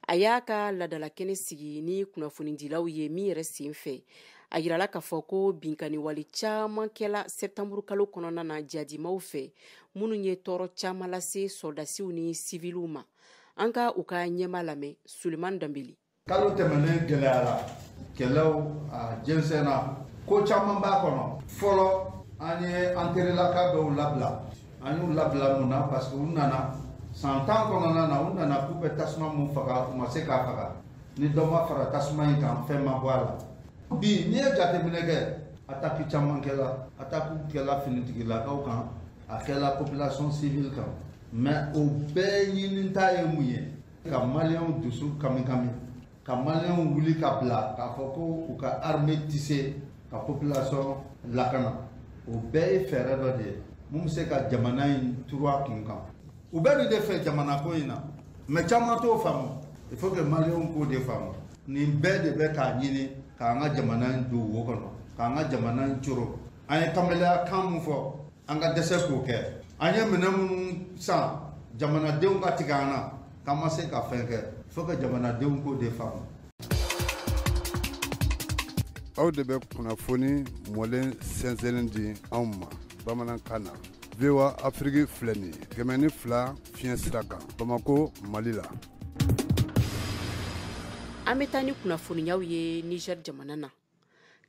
a y'a ka ladalakɛnɛ sigi ni kunnafonidilaw ye min yɛrɛ sen fɛ, a yirala k'a fɔ ko binkanni wale caman kɛla sɛtanburu kalo kɔnɔna na jihadimaw fɛ, minnu ye tɔɔrɔ caman lase sɔrɔdasiw ni siviliw ma. An ka u ka ɲɛma lamɛn, Suleman Danbele. Kalo tɛmɛnen gɛlɛyara, kɛlɛw a jɛnsɛnna, ko caman b'a kɔnɔ. Fɔlɔ, an ye an terilaka dɔw labila. An y'u labila mun na? Parce que u nana san 10 kɔnɔna na, u nana k'u bɛ tasuma mun faga, u ma se k'a faga. Ni dɔ ma fara tasuma in kan, fɛn ma bɔ a la. Bi, n'i ye jateminɛ kɛ, attaque caman kɛla, attaque kɛla finitigilakaw kan, a kɛla population civile kan. Mais o bɛɛ ɲinita ye mun ye? Ka maliyɛnw dusu kami kami, ka maliyɛnw wuli ka bila k'a fɔ ko u ka armée tɛ se ka population lakana. O bɛɛ ye fɛɛrɛ dɔ de ye mun bɛ se ka jamana in turu a kun kan. U bɛ nin de fɛ jamana ko in na, mais caman t'o faamu. Il faut que maliyɛnw k'o de faamu. Nin bɛɛ de bɛ k'a ɲini k'an ka jamana in don wo kɔnɔ, k'an ka jamana in coro. An ye kamalenya kan mun fɔ, an ka dɛsɛ k'o kɛ. An ye minɛn minnu san, jamanadenw ka tigɛ an na, k'an ma se ka fɛn kɛ. Il faut que jamanadenw k'o de faamu. Aw de bɛ kunnafoni mɔlen sɛnsɛnnen di anw ma bamanankan na. VOA Afrique filɛ nin ye 102 fiɲɛ sira kan, Bamako, Mali la. An bɛ taa ni kunnafoniyaw ye Niger jamana na.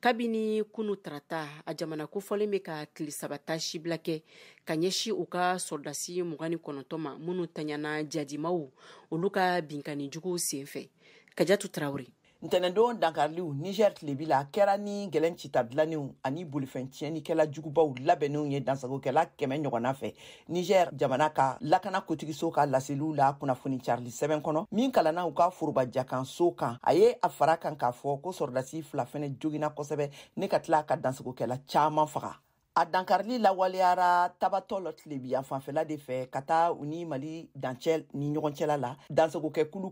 Kabini kunu tarata, a jamana kofɔlen bɛ ka tile 3 taasibila kɛ ka ɲɛsin u ka sɔrɔdasi 29 ma minnu taɲana jadimaw olu ka binkanni juguw senfɛ. Kajatu Tarawele. Ntɛnɛndon dankariliw Niger tilebi la kɛra ni gɛlɛn cita dilannenw ani bolifɛn tiɲɛnikɛla jugubaw labɛnnenw ye dansagokɛla 100 ɲɔgɔnna fɛ. Niger jamana ka lakana kotigiso ka laseliw la kunnafoni carili sɛbɛn kɔnɔ min kalanna u ka foroba jakanso kan, a ye a fara kan k'a fɔ ko sɔrɔdasi 2 fɛnɛ jogina kosɛbɛ ne ka tila ka dansagokɛla caman faga. A dankarili lawaleyara tabatɔ lɔ tilebi yan fanfɛla de fɛ ka taa u ni Mali dancɛ ni ɲɔgɔn cɛla la dansagokɛkulu.